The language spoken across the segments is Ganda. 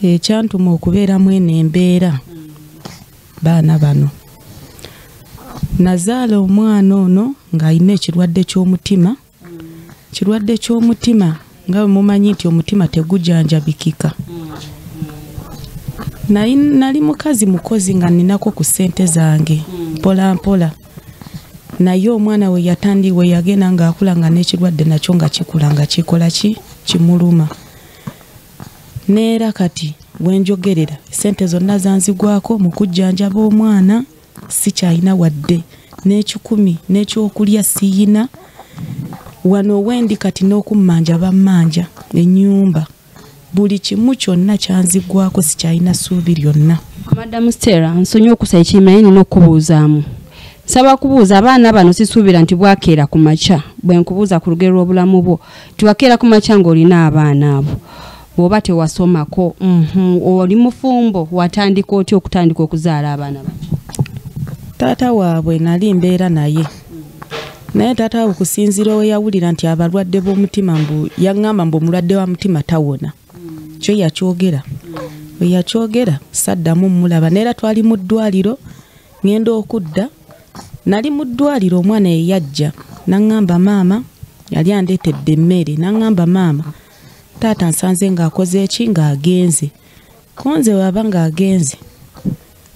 Ekyantuma okubeeramu eno embeera, baana bano. Nazaala omwana ono ng'alina ekirwadde ky'omutima. Kirwadde ky'omutima nga bwe mumanyi nti omutima tegujanjabikika. Nali mukazi mukozi nga nninako ku ssente zange mpola mpola. Naye omwana we we yagenda ng'akula nga n'ekirwadde nakyo nga kikula nga kikola ki? Kimuluma. Neera kati wenjogerera ssente zonna zanzigwako mu kujjanjaba omwana, sikyalina wadde n'ekikumi n'ekyokulya siyina. Wano wendi kati n'okummanja bammanja ennyumba, buli kimu kyonna kyanzigwako, sikyalina ssuubi lyonna. Madam Stella, nsonyiwa okusa ekirimi naye nina okukubuuzaamu. Nsaba kubuuza abaana bano, sisuubira nti bwakeera ku makya. Bwe nkubuuza ku lugero lw'obulamu bwo, tiwakeera ku makya ng'olina abaana abo, bw'oba tewasomako, oli mufumbo, watandika otya okutandika okuzaala abaana bano? Taata waabwe nali mbeera naye, naye taata waabwe kusinziira we yawulira nti abalwadde b'omutima, mbu yaŋŋamba mbu omulwadde wa mutima tawona. Kyo yakyogera. Bwe yakyogera saddamu mmulaba, neera twali mu ddwaliro, ŋŋenda okudda. Nali mu ddwaliro omwana ye yajja n'aŋŋamba maama, yali andeetedde emmere, n'aŋŋamba maama taata nsanze ng'akoze eki, ng'agenze. Ko nze bw'aba ng'agenze,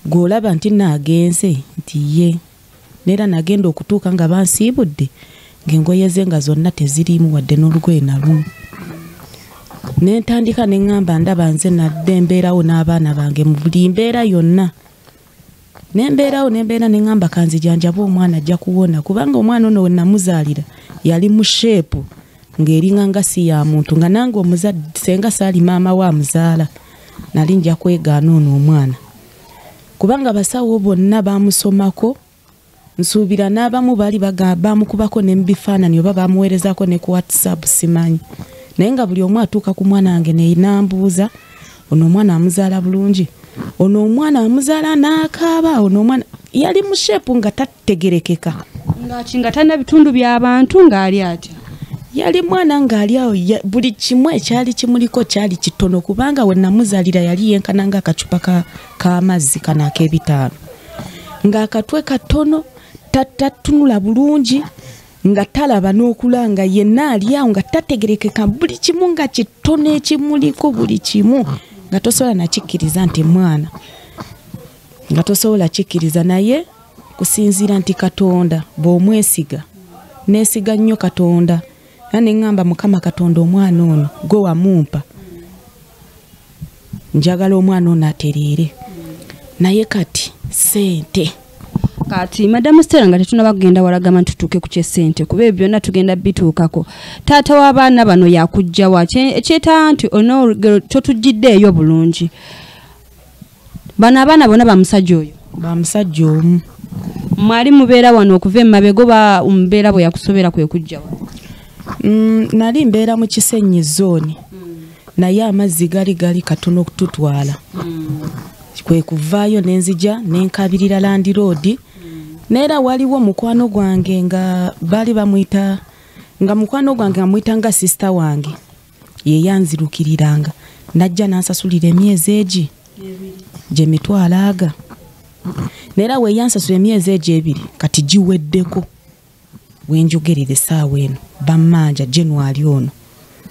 gw'olaba nti naagenze nti ye. Neera nagenda okutuuka nga bansiibudde ng'engoye ze nga zonna teziriimu wadde n'olugoye na lumu. Ne ntandika ne ŋŋamba ndaba nze nadde mbeerawo n'abaana bange mu buli mbeera yonna. Ne mbeerawo ne mbeera ne ŋŋamba kanzijanjabe omwana ajja kuwona, kubanga omwana ono we namuzaalira yali mu sheepu ng'eringa nga si ya muntu, nga nange omuzadde senga saali maama we amuzaala nali nja kwegaana ono omwana, kubanga abasawo bonna bamusomako, nsuubira n'abamu baali bamukubako ne mu bifaananyi oba bamuweerezaako ne ku WhatsApp simanyi, naye nga buli omu atuuka ku mwana wange ne nambuuza ono omwana amuzaala bulungi, ono omwana amuzaala n'akaaba, ono omwana yali mu sheepu nga tategerekeka, nga talina bitundu by'abantu, ng'ali atya? Yali mwana ng'ali awo, buli kimu ekyali kimuliko kyali kitono, kubanga we namuzaalira yali yenkana ng'akacupa k'amazzi kano ak'ebitaano, ng'akatwe katono, tatunula bulungi, nga talaba n'okula, nga yenna ali awo nga tategerekeka, buli kimu nga kitono ekimuliko, buli kimu nga tosobola nakikkiriza nti mwana, nga tosobola kikkiriza. Naye kusinziira nti Katonda bw'omwesiga, neesiga nnyo Katonda, era ne ŋŋamba Mukama Katonda omwana ono gwe wamumpa, njagala omwana ono atereere. Naye kati ssente. Kati Madam Stella, nga tetunaba kugenda walagamba nti tutuuke ku ky'essente, kuba ebyo byonna tugenda bituukako. Taata w'abaana bano yakujja wa? Ekyetaaga nti olugero totugiddeeyo bulungi. Bano abaana bonna ba musajja oyo? Ba musajja omu. Mwali mubeera wano okuva emabega oba mbeera bwe yakusobera kwe kujja wano? Nali mbeera mu Kisenyi zooni, naye amazzi gali katono okututwala. Kwe kuvaayo ne nzija ne nkabirira landiroodi. Neera waliwo mukwano gwange nga baali bamuyita, nga mukwano gwange amuyita nga sisita wange, ye yanzirukiriranga najja n'ansasulira emyezi egi gye mitwalo aga. Neera we yansasula emyezi egyo ebiri kati giweddeko, wenjogerera essaawa eno bammanja January ono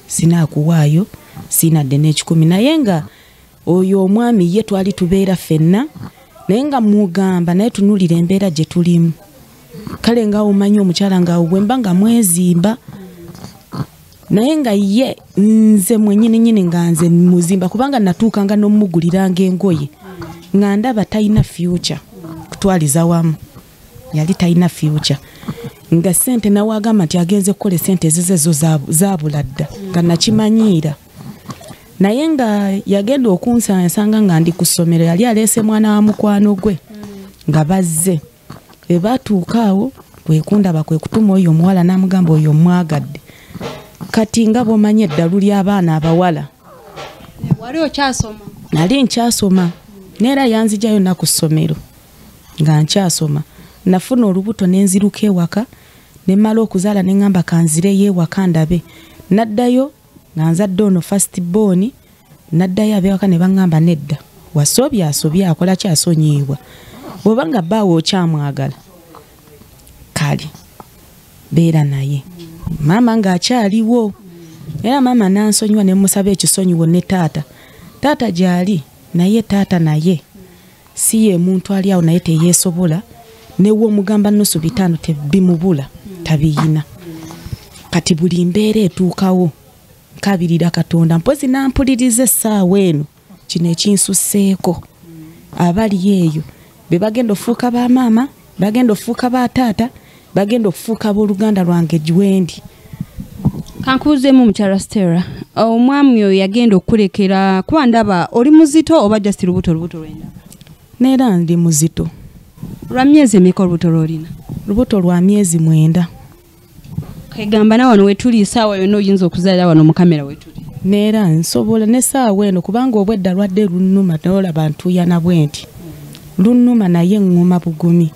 sinaakuwaayo, siinadde n'ekikumi. Naye nga oyo omwami ye twali tubeera ffenna, naye nga mugamba naye tunuulira embeera gye tulimu. Kale nga omanyi omukyala nga bwe mba nga mwezimba, naye nga ye nze mwennyini nnyini nga nze muzimba, kubanga natuukanga n'omuguliranga engoye nga ndaba talina future kutwaliza wamu, yali talina future. Nga ssente nawe agamba nti agenze kukola essente ezize zo zaabula dda, nga nakimanyiira. Naye nga yagenda okunsansanga nga ndi ku ssomero, yali aleese mwana wa mukwano gwe nga bazze. Bwe baatuuka awo kwe kundaba, kwe kutuma oyo omuwala n'amugamba oyo omwagadde. Kati nga bw'omanyi eddalu ly'abaana abawala. Wali okyasoma? Nali nkyasoma, neera yanzigyayo nna ku ssomero nga nkyasoma. Nafuna olubuto ne nziruka ewaka, ne mmala okuzaala ne ŋŋamba kanzireyo ewaka ndabe. Naddayo nga nzadde ono first born, Naddayo abewaka ne baŋŋamba nedda, wasobya asobya akola ki asonyiibwa, bw'oba nga bbaawe okyamwagala kale beera naye. Maama ng'akyaliwo era maama n'ansonyiwa ne musaba ekisonyiwo ne taata. Taata gy'ali naye taata naye si ye muntu ali awo naye teyeesobola, ne w'omugamba 5.5 tebimubula tabiyina. Kati buli mbeera etuukawo nkabirira Katonda mpozi nampuliriza essaawa eno kino ekinsusseeko. Abali eyo be bagenda ofuuka ba maama, bagenda ofuuka ba taata, bagenda okufuuka abooluganda lwange gyendi. Kankubuzeemu mukyala Stella, omwami oyo yagenda okukulekera kuba ndaba oli muzito oba just lubuto lubuto lwenda? Neera ndi muzito. Lwa myezi emeka olubuto lw'olina? Lubuto lwa myezi 9. Kegamba na wano wetuli essaawa yonna oyinza okuzaalira wano mu kamera wetuli? Neera nsobola n'essaawa eno kubanga obwedda lwadde lunnuma n'olaba ntuuyana bwe nti. Lunnuma naye ŋŋuma bugumi.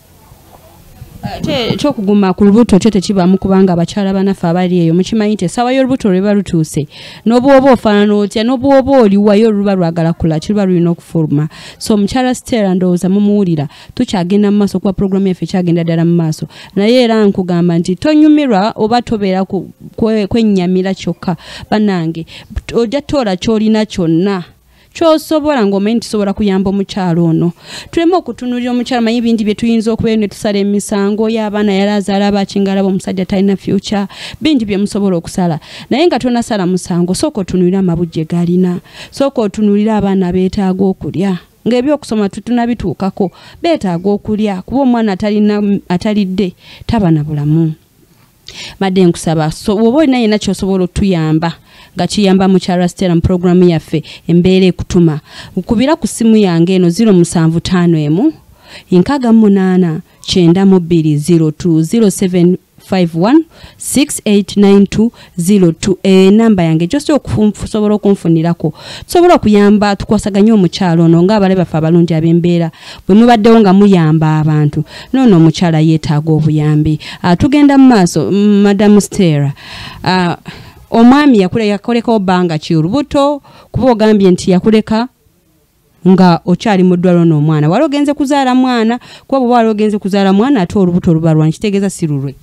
Ate ekyokuguma ku lubuto kyo tekibaamu kubanga abakyala bannaffe abali eyo mukimanyi nti essaawa y'olubuto lwe lutuuse n'obwoba ofaanana otya n'obwoba oliwayo luba lwagala kula kiruba lulina okufuluma. So mukyala Stella ndowooza mumuwulira, tukyagenda mu maaso kuba pulogulaamu yaffe ekyagenda ddala mu maaso, naye era nkugamba nti tonyumirwa oba tobeera kwennyamira kyokka. Bannange ojja toola ky'olina kyonna kyosobola ng'omanyi nti tusobola kuyamba omukyalo ono. Tuleme okutunuulira omukyalo, manyi bingi bye tuyinza okubeera ne tusala emisango y'abaana yali azaala abakingalaba omusajja talina future, bingi bye musobola okusala, naye nga tonasala musango sooka otunuulire amabujje g'alina, sooka otunuulire abaana beetaaga okulya, ng'ebyokusoma tutunabituukako, beetaaga okulya kuba omwana atalidde taba na bulamu. Madde nkusaba so bw'oba olina yenna ky'osobola otuyamba nga kiyamba mukyala Stella mu pulogulaamu yaffe embeera ekutuma, nkubira ku ssimu yange eno 0751 68 92 02 0751 6892 02 enamba yange gyosobola okusobola okunfunirako, tusobola okuyamba tukwasaganye omukyalo ono ng'abalabe baffe abalungi ab'embeera bwe mubaddewo nga muyamba abantu. Noono omukyala yeetaaga obuyambi. Tugenda mu maaso. Madam Stella, omwami yakulekawo bbanga ki olubuto? Kuba ogambye nti yakuleka nga okyali mu ddwaliro n'omwana, wali ogenze kuzaala mwana, kuba bw'oba wali ogenze kuzaala mwana ate olubuto luba lwani, kitegeeza si lulwe.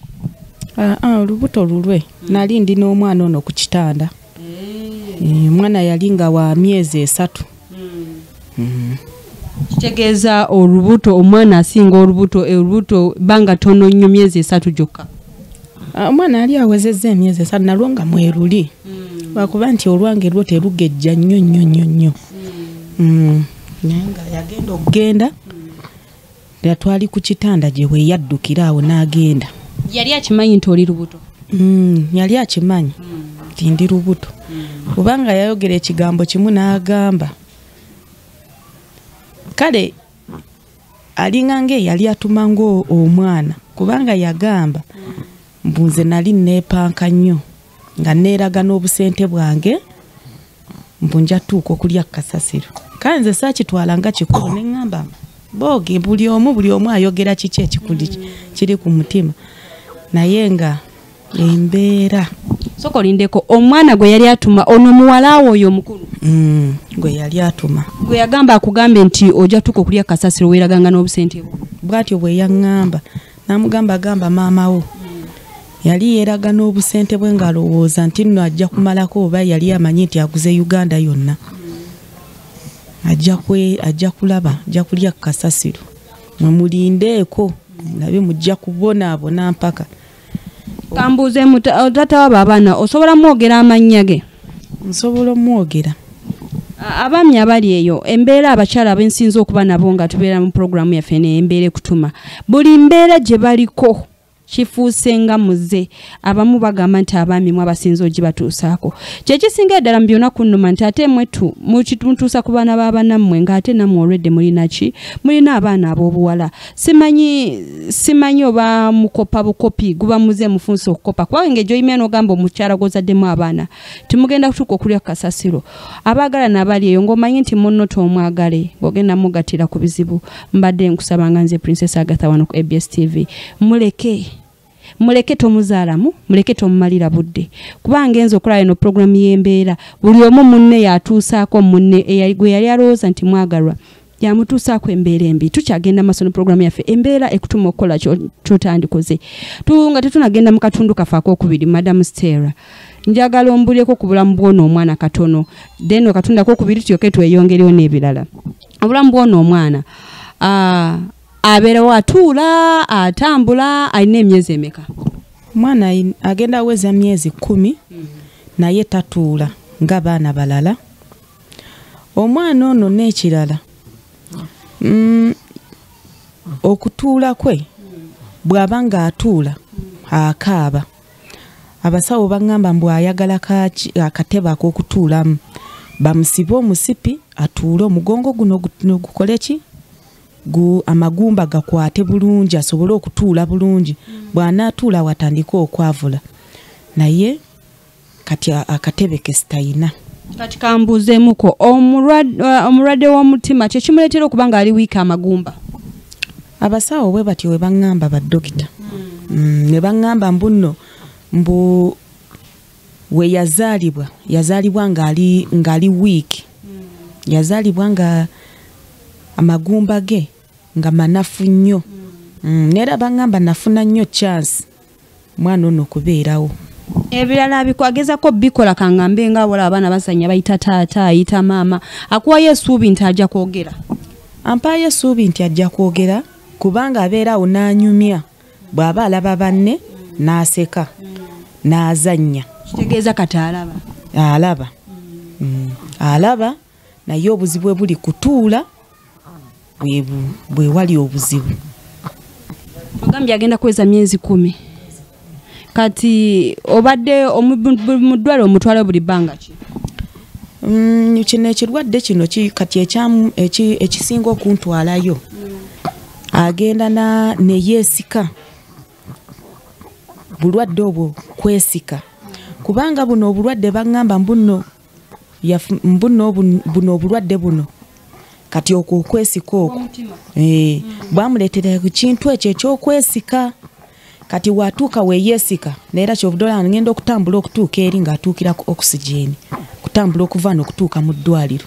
Olubuto lulwe. Nali ndi n'omwana ono ku kitanda. Omwana yali nga wa myezi 3. Kitegeeza olubuto omwana asinga olubuto bbanga ttono nnyo, myezi 3 gyokka. Omwana yali awezezza emyezi 3 nalwo nga mweruli, lwakuba nti olwange lwo terugejja nnyo nnyo nnyo nnyo. Naye nga yagenda okugenda yatwali ku kitanda gye we yaddukira awo n'agenda. Yali akimanyi nti oli lubuto? Yali akimanyi nti ndi lubuto, kubanga yayogera ekigambo kimu n'agamba kale alinga ng'eyali atuma ng'omwana, kubanga yagamba mbu nze nali neepanka nnyo nga neeraga n'obusente bwange mbu nja tuuka okulya kasasiro. Kale nze saakitwala nga kikulu ne ŋŋamba booge buli omu ayogera kiki ekikuli kiri ku mutima, naye nga embeera. Sooka olindeko, omwana gwe yali atuma ono muwala wo oyo omukulu gwe yali atuma, gwe yagamba akugambe nti ojja tuuka okulya kasasiro weeraganga n'obusente bwo? Bw'atyo bwe yaŋŋamba, n'amugamba agamba maama wo. Yali yeeraga n'obusente bwe ng'alowooza nti nno ajja kumalako, oba yali amanyi nti aguze Uganda yonna, ajja kulaba, ajja kulya kasasiro. Mwe mulindeeko mulabe mujja kubonaabona mpaka. Kambuuze taata w'abo abaana osobola mwogera amannya ge? Nsobola omwogera. Abaami abali eyo embeera abakyala abensinze okuba nabo nga tubeera mu pulogulaamu yaffe n'embeera ekutuma, buli mbeera gye baliko kifuuse nga muze. Abamu bagamba nti abaami mwe abasinze ogibatuusaako. Kyekisinga ddala mu byonna kunnuma nti ate mwetu mutuusa ku baana b'abannammwe ng'ate nammwe olwedde mulina ki? Mulina abaana ab'obuwala. Simanyi oba mukopa bukopi, guba muze mufunse okukopa, kubanga engeri gy'oyimya n'ogamba omukyala gw'ozaddemu abaana timugenda kutuuka okulya kasasiro. Abaagalana abali eyo ng'omanyi nti munno tomwagale ng'ogenda mugattira ku bizibu, mbadde nkusaba nga nze Princess Agatha wano ku ABS TV muleke. Muleke tomuzaalamu, muleke tomumalira budde, kubanga enza okulaba eno puroguramu y'embeera, buli omu munne yatuusaako munne gwe yali alowooza nti mwagalwa yamutuusaako embeera embi. Tukyagenda maaso ne puroguramu yaffe embeera ekutuma okukola ky'otandikoze. Nga tetunagenda mu katundu kaffe akookubiri, Madam Stella, njagala ombulyeko ku bulamu bw'ono omwana katono, then okatundu akookubiri tulyoke tweyongereyo n'ebirala. Obulamu bw'ono omwana abeerawo atuula, atambula, alina emyezi emeka? Omwana agenda aweza myezi 10 naye tatuula nga baana balala. Omwana ono n'ekirala, okutuula kwe bw'aba ng'atuula akaaba. Abasawo baŋŋamba mbu ayagala akatebe ak'okutuulamu, bamusibe omusipi atuule, omugongo guno gukole ki, amagumba gakwate bulungi asobole okutuula bulungi. Bw'anaatuula watandike okwavula, naye kati akatebe ke sitayina. Kati kambuuzeemuko, omulwadde w'omutima kye kimuleetera okuba ng'ali wiiki amagumba? Abasawo bwe batyo we baŋŋamba, baddokita ne baŋŋamba mbu nno mbu we yazaalibwa, yazaalibwa ng'ali wiiki, yazaalibwa nga amagumba ge nga manafu nnyo. Neera baŋŋamba nafuna nnyo chance mwana ono okubeerawo. Ebirala abikwagezako bikola, kangambe nga wala abaana basanya bayita taata, ayita maama, akuwayo essuubi nti ajja kwogera? Ampaayo essuubi nti ajja kwogera, kubanga abeera awo n'anyumya, bw'aba alaba banne n'aseka n'azannya. Kitegeeza kati alaba? Alaba. Alaba, naye obuzibu bwe buli kutuula bwe wali obuzibu. Ogambye agenda kuweza myezi 10. Kati obadde mu ddwaliro omutwala buli bbanga ki? Kino ekirwadde kino kati ekisinga okuntwalayo, agenda ne yeesika. Bulwadde obwo kwesika, kubanga buno obulwadde baŋŋamba mbuno buno obulwadde buno kati okwo okwesika okwo bwamuleetera ku kintu ekyo ekyokwesika. Kati watuuka weyeesika, neera kyobudola ngenda okutambula okutuuka eri ng'atuukira ku oxygen, kutambula okuva n'okutuuka mu ddwaliro.